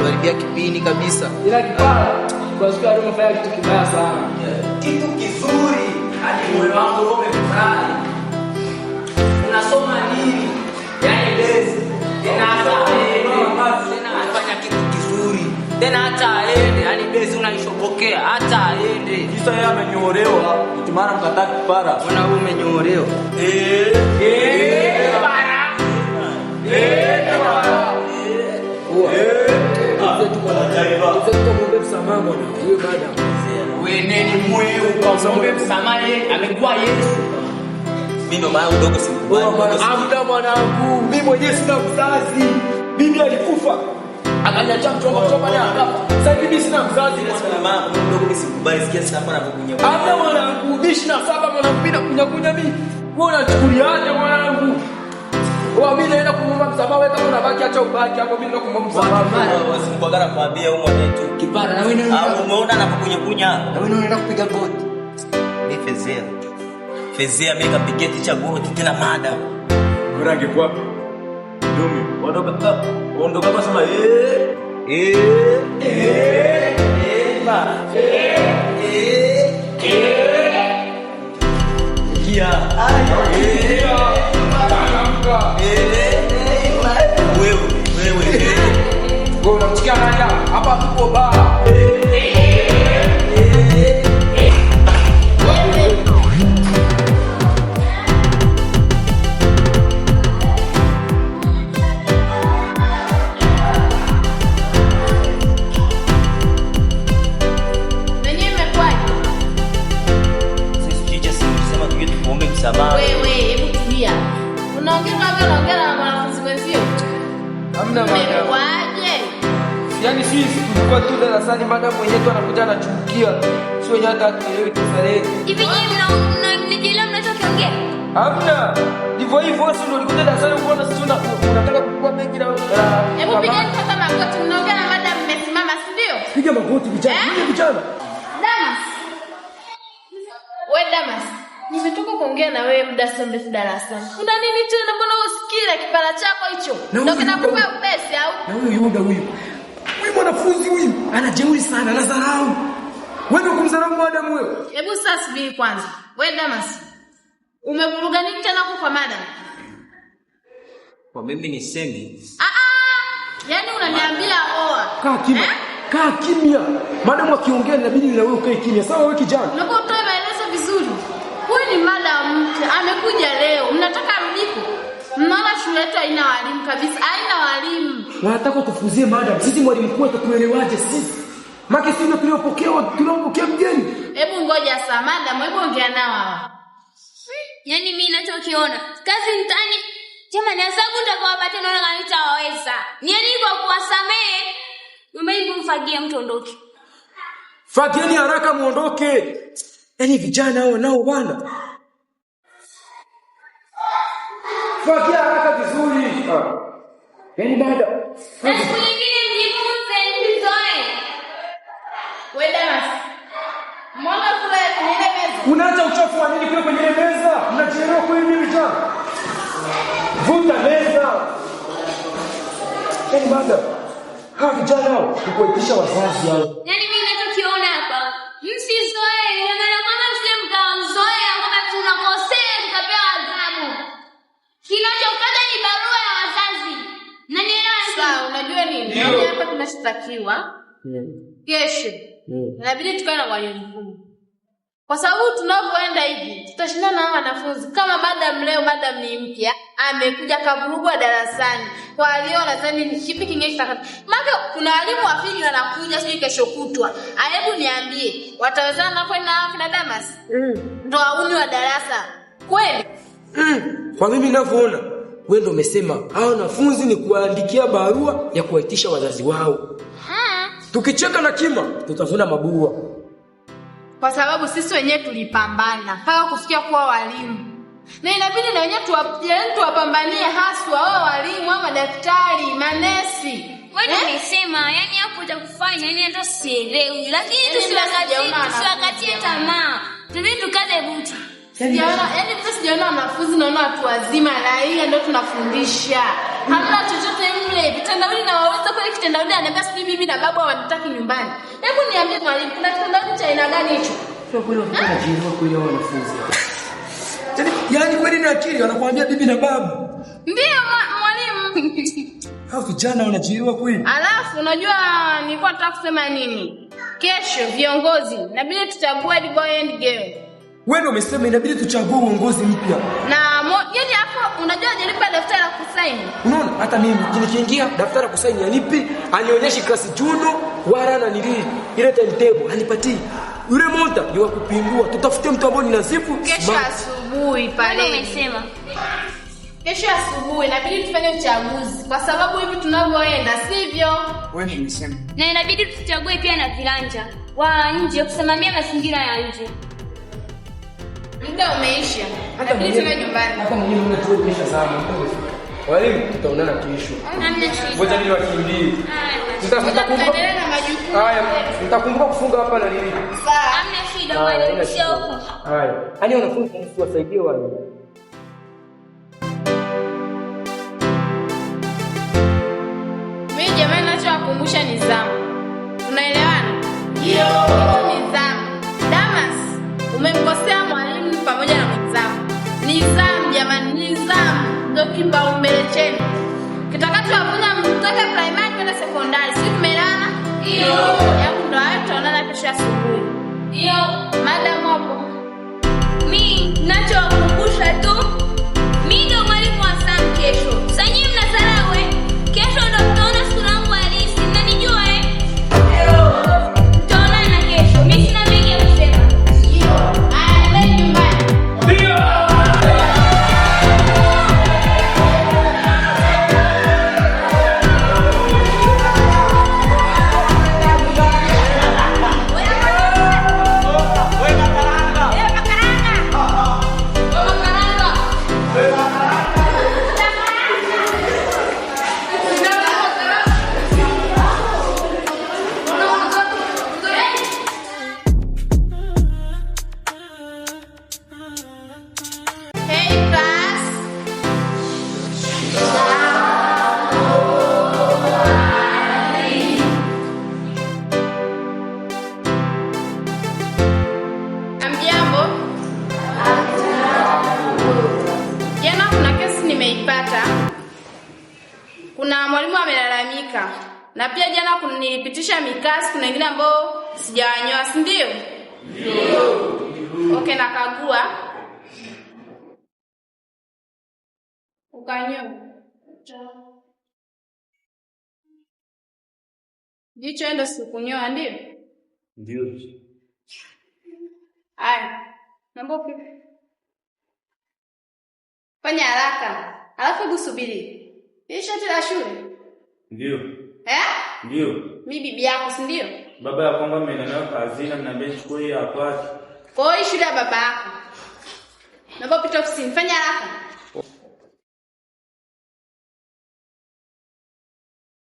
Ametuharibia kipindi kabisa. Ila kipara kwa siku ya leo umefanya kitu kibaya sana. Kitu kizuri hadi moyo wangu umefurahi. Unasoma nini? Yaani bezi. Tena hata aende. Tena anafanya kitu kizuri. Tena hata aende, yaani bezi unaishobokea hata aende. Kisa yeye amenyolewa, eti maana mkataa kipara. Mbona wewe umenyolewa? Tukamwombe msamaha bwana. Huyo madam. Weneni mweu ukamwombe msamaha yeye amekuwa Yesu. Mimi ndo maana udogo sikubali. Amna mwanangu, mimi mwenyewe sina mzazi. Bibi alikufa. Akaniacha mchomba mchomba naye akafa. Sasa hivi mimi sina mzazi. Maana mdogo mimi sikubali, sikia sasa hapa anapokunya. Amna mwanangu, mimi 27 mwanangu, mimi nakunya kunya mimi. Wewe unachukuliaje mwanangu? Wewe mimi naenda kumwomba msamaha, wewe kama unabaki acha ubaki hapo, mimi naenda kumwomba msamaha. Wasimkwagara kwambia huyo mwanetu. Kipara na wewe Au umeona anapokunya kunya. na wewe unaenda kupiga goti. Mimi fezea. Fezea mimi kapigia ticha goti tena madam. Bora angekuwa Dumi, ondoka ondoka kwa sema eh eh eh eh ma eh eh kia Wewe wewe. Wewe unamsikia nani hapa? Hapa tuko baa. Nenyewe imekuwaje? Sisi ticha sema tuje tukuombe msamaha. Wewe, hebu tulia. Unaongea kama vile unaongea na mwanafunzi mwenzio. Hamna madam. Imekuwaje? Yaani sisi tulikuwa tu darasani, madam mwenyewe tu anakuja anachukia. Sio wenyewe hata hatuelewi kosa letu. Hivi nyinyi mnajielewa mnachokiongea? Hamna. Ndivyo hivyo, si ndio ulikuja darasani ukaona sisi unataka kukua begi la Hebu pigeni kwanza magoti, mnaongea na madam mmesimama, si ndio? Piga magoti vijana, Eh? piga vijana. Damas. We Damas, nimetoka kuongea na wewe muda si mrefu darasani. Una nini tena? Mbona usikii na kipara chako hicho? Na Ndio huyu kinakupa Yuda. ubesi au? Na huyu Yuda huyu. Huyu mwanafunzi huyu ana jeuri sana, anadharau. Wewe ndio kumdharau madam wewe. Hebu sasa subiri kwanza. We Damas, umevuruga nini tena huko kwa madam? Kwa mimi nisemi Ah ah! Yaani unaniambia oa. Kaa kimya. Eh? Kaa kimya. Madam akiongea inabidi na wewe ukae kimya. Sawa wewe kijana? Naomba utoe maelezo vizuri. Huyu ni madam mpya, amekuja leo. Mnataka arudiko? Mnaona shule yetu haina walimu kabisa, haina walimu. Wanataka tufuzie madam. Sisi mwalimu mkuu atatuelewaje sisi? Maki sisi ndio tuliopokea mgeni. Hebu ngoja sasa madam, hebu ongea nao hawa. Yaani mimi ninachokiona kazi mtaani, jamani, adhabu nitakayowapatia naona kama nitawaweza. Yaani kwa kuwasamehe, nyumbani kumfagia mtu ondoke. Fagieni haraka muondoke. Yaani vijana hao nao bwana. Fagia haraka vizuri. Ah. Yaani dada. Na siku nyingine mjifunze, msizoe. We Damas, mbona kule kwenye ile meza? Unaacha uchafu wa nini kule kwenye ile meza? Mnajielewa kweli nyinyi vijana? Vuta meza. Yaani dada. Hawa vijana hao ni kuwaitisha wazazi hao. Yaani mimi ninachokiona hapa, msizoe, ina maana kwamba msije mkamzoea kwamba tunakosea tukapewa adhabu. Kinachofuata ni barua ya wazazi. Nanielewa? Sawa, unajua nini? Yaani hapa tunachotakiwa kesho inabidi tukae na mwalimu mkuu, kwa sababu tunavyoenda hivi tutashindana na hawa wanafunzi. Kama madam leo, madam ni mpya, amekuja kavurugwa darasani, kwa hiyo nadhani ni kipi kingine kitaka. Maana kuna walimu wa fiji wanakuja sijui kesho kutwa. Hebu niambie, watawezana na kwenda na na Damas? Ndo wauni wa darasa kweli? Kwa mimi ninavyoona, wewe ndio umesema hao wanafunzi ni kuwaandikia barua ya kuwaitisha wazazi wao. Tukicheka na kima tutavuna mabua. Kwa sababu sisi wenyewe tulipambana mpaka kufikia kuwa walimu, na inabidi na wenyewe yaani tuwapambanie haswa wao walimu au madaktari, manesi. Wewe ndio umesema, yani hapo cha kufanya, yani hata sielewi. Lakini Yaani sijaona tusiwakatie tamaa. Tuzidi tukaze buti. Sijaona, yaani mimi sijaona wanafunzi, naona watu wazima raia ndio tunafundisha. Hamna chochote mle. niambie, vitendawili na waweza kweli kitendawili ananiambia sijui bibi na babu hawanitaki nyumbani. Hebu niambie mwalimu, kuna kitendawili cha aina gani hicho? Kwa kweli watoto wanajielewa kweli hao wanafunzi. Yaani kweli ni akili wanakuambia bibi na babu. Ndio mwalimu. Hao vijana wanajielewa kweli. Alafu unajua nilikuwa nataka kusema nini? Kesho viongozi inabidi tuchague head boy and girl. Wewe ndio umesema inabidi tuchague uongozi mpya. Na yaani hapo unajua hajanipa daftari la kusaini. Unaona hata mimi nikiingia daftari la kusaini anipi, anionyeshi klasi juno wala na nili ile timetable anipatii. Yule monta ni wa kupindua. Tutafute mtu ambaye ni nadhifu. Kesho asubuhi pale. Umesema. Kesho asubuhi inabidi tufanye uchaguzi kwa sababu hivi tunavyoenda sivyo? Wewe ndio umesema. Na inabidi tuchague pia na viranja wa nje kusimamia mazingira ya nje. Muda umeisha. Inabidi tuende nyumbani. Hata mwenyewe mimi tu umesha sana. Walimu tutaonana kesho. Hamna shida. Ngoja mimi wakimbie. Nitaendelea na majukumu. Haya, nitakumbuka kufunga hapa na nini. Sawa. Hamna shida mwalimu, sio huko. Haya. Yaani wanafunzi msiwasaidie wale. Mimi jamani nachowakumbusha nidhamu. Tunaelewana? Ndio. Nidhamu. Damas, umemkosea mwalimu pamoja na mwenzako. Nidhamu jamani, nidhamu ndio kipaumbele chenu. Kitakachowafanya mtoke primary kwenda sekondari. Sisi tumeelewana? Ndio. Yangu ndo hayo, tutaonana kesho asubuhi. Ndio. Madam hapo. Mimi ninachowakumbusha tu, mimi ndio mwalimu wa Sam kesho. Sasa nyinyi mnadharau eh? Kesho ndo mtaona sura yangu halisi. Mnanijua eh? Tutaonana kesho. Mimi sina mengi ya kusema. Ndio. Haya, nendeni nyumbani. Ndio. Hey class. Hamjambo? Jana kuna kesi nimeipata. Kuna mwalimu amelalamika. Na pia jana nilipitisha mikasi, kuna wengine ambao sijawanyoa, si ndio? Ndio. Okay, nakagua. Ukanyoa. Jicho ndo sikunyoa, ndio? Ndio. Aya, naomba upige. Fanya haraka. Alafu hebu subiri. Hii shati la shule? Ndio. Eh? Ndio. Mimi bibi yako, si ndio? Baba ya kwamba mimi kazini mniambia nichukue hii hapa. Kwa hiyo shule ya baba yako. Naomba upite ofisini. Fanya haraka.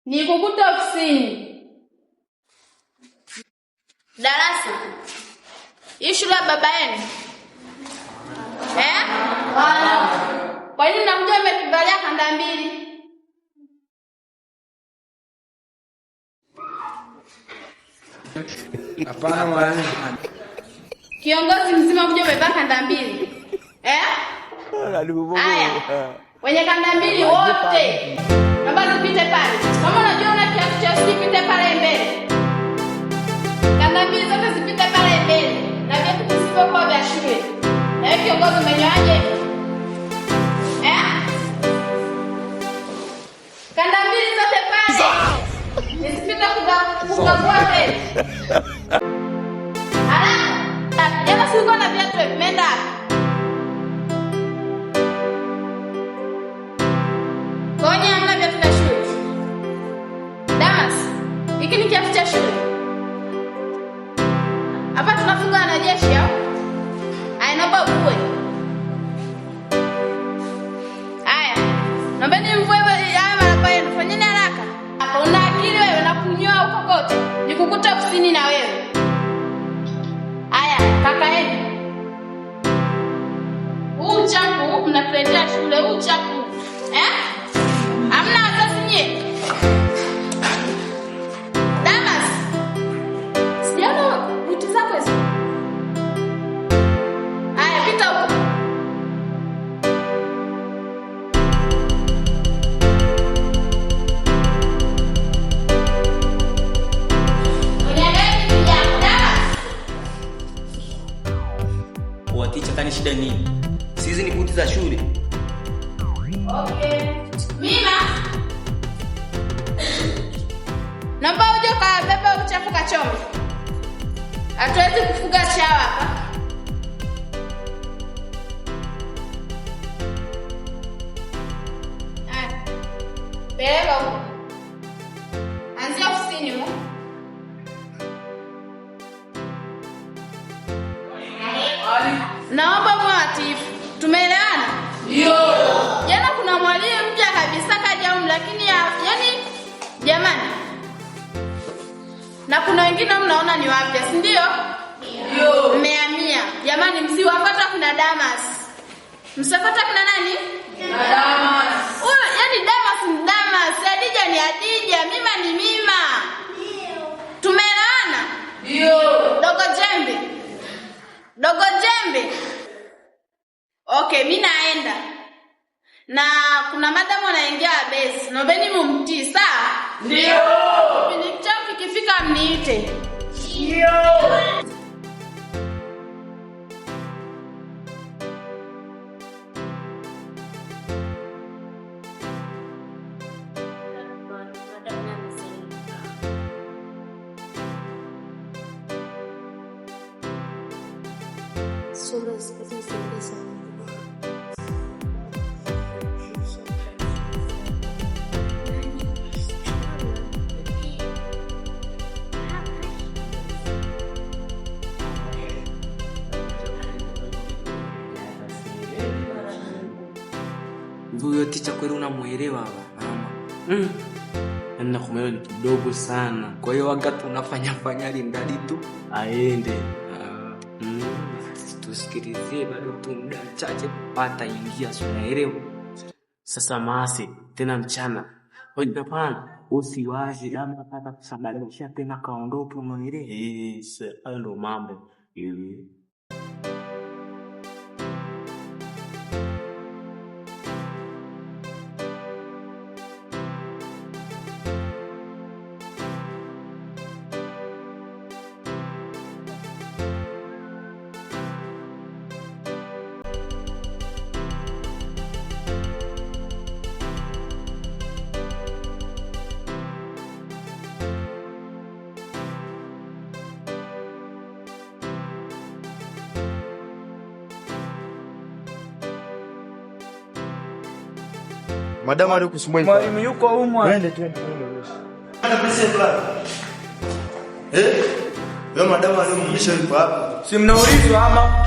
Nikukuta ofisini. Darasa. Hii shule ya baba yenu? Eh? Kwa nini mnakuja mmevalia kanda mbili? Hapana mwalimu. Kiongozi mzima kuja umevaa kanda mbili. Eh? Haya. Wenye kanda mbili wote. Naomba tupite pale. Kama unajua una kiatu cha usipite pale mbele. Kanda mbili zote zipite pale mbele. Na viatu visivyokuwa vya shule. Na wewe kiongozi umenyoaje? Eh? Kanda mbili zote pale. Nisipite kukagua mbele. Haraka. Jana sikuwa na viatu vimeenda. Konya hamna viatu vya shule. Damas, hiki ni kiatu cha shule. Hapa tunafunga wanajeshi au? Aya, naomba uvue. Aya, naombeni mvue haya marapa yenu, fanyeni haraka. Hapa una akili wewe na kunyoa huko kote. Nikukuta ofisini na wewe. Aya, kaka yenu. Huu uchafu mnatuletea shule, huu uchafu. Eh? Hamna wazazi nyie? za shule. Okay. Mima. Naomba uje ukabebe uchafu kachome. Hatuwezi kufuga chawa hapa. Aya. Peleka huko. Anzia ofisini huko. Naomba mwe watiifu. Tumeelewana? Ndio. Jana kuna mwalimu mpya kabisa kaja humu, lakini yaani jamani. Na kuna wengine mnaona ni wapya, si ndio? Ndio. Mmehamia. Jamani, msiwafuata kuna Damas. Msiwafuata kuna nani? Damas. Huyo yani Damas ni Damas, Adija ni Adija, Mima ni Mima. Ndio. Tumeelewana? Ndio. Dogo Jembe. Dogo Jembe. Okay, mimi naenda. Na kuna madamu anaingia base. Naombeni mumtii, sawa? Ndio. Kipindi changu kikifika mniite. Ndio. Huyo ticha kweli unamuelewa mama? Yaani nakumelewa ni kidogo sana. Kwa hiyo waga tunafanya fanya lindali tu aende. Tusikilizie bado tu muda mchache pata ingia, si unaelewa? Sasa masi tena mchana. Hapana, usiwazi kama pata kusababisha tena kaondoke, unaelewa? Yes, hayo ndo mambo. Madamu alikusumbua. Mwalimu yuko humo. Twende twende twende. Eh? Wewe madamu aliyomrudisha yuko hapa. Si mnaulizwa ama?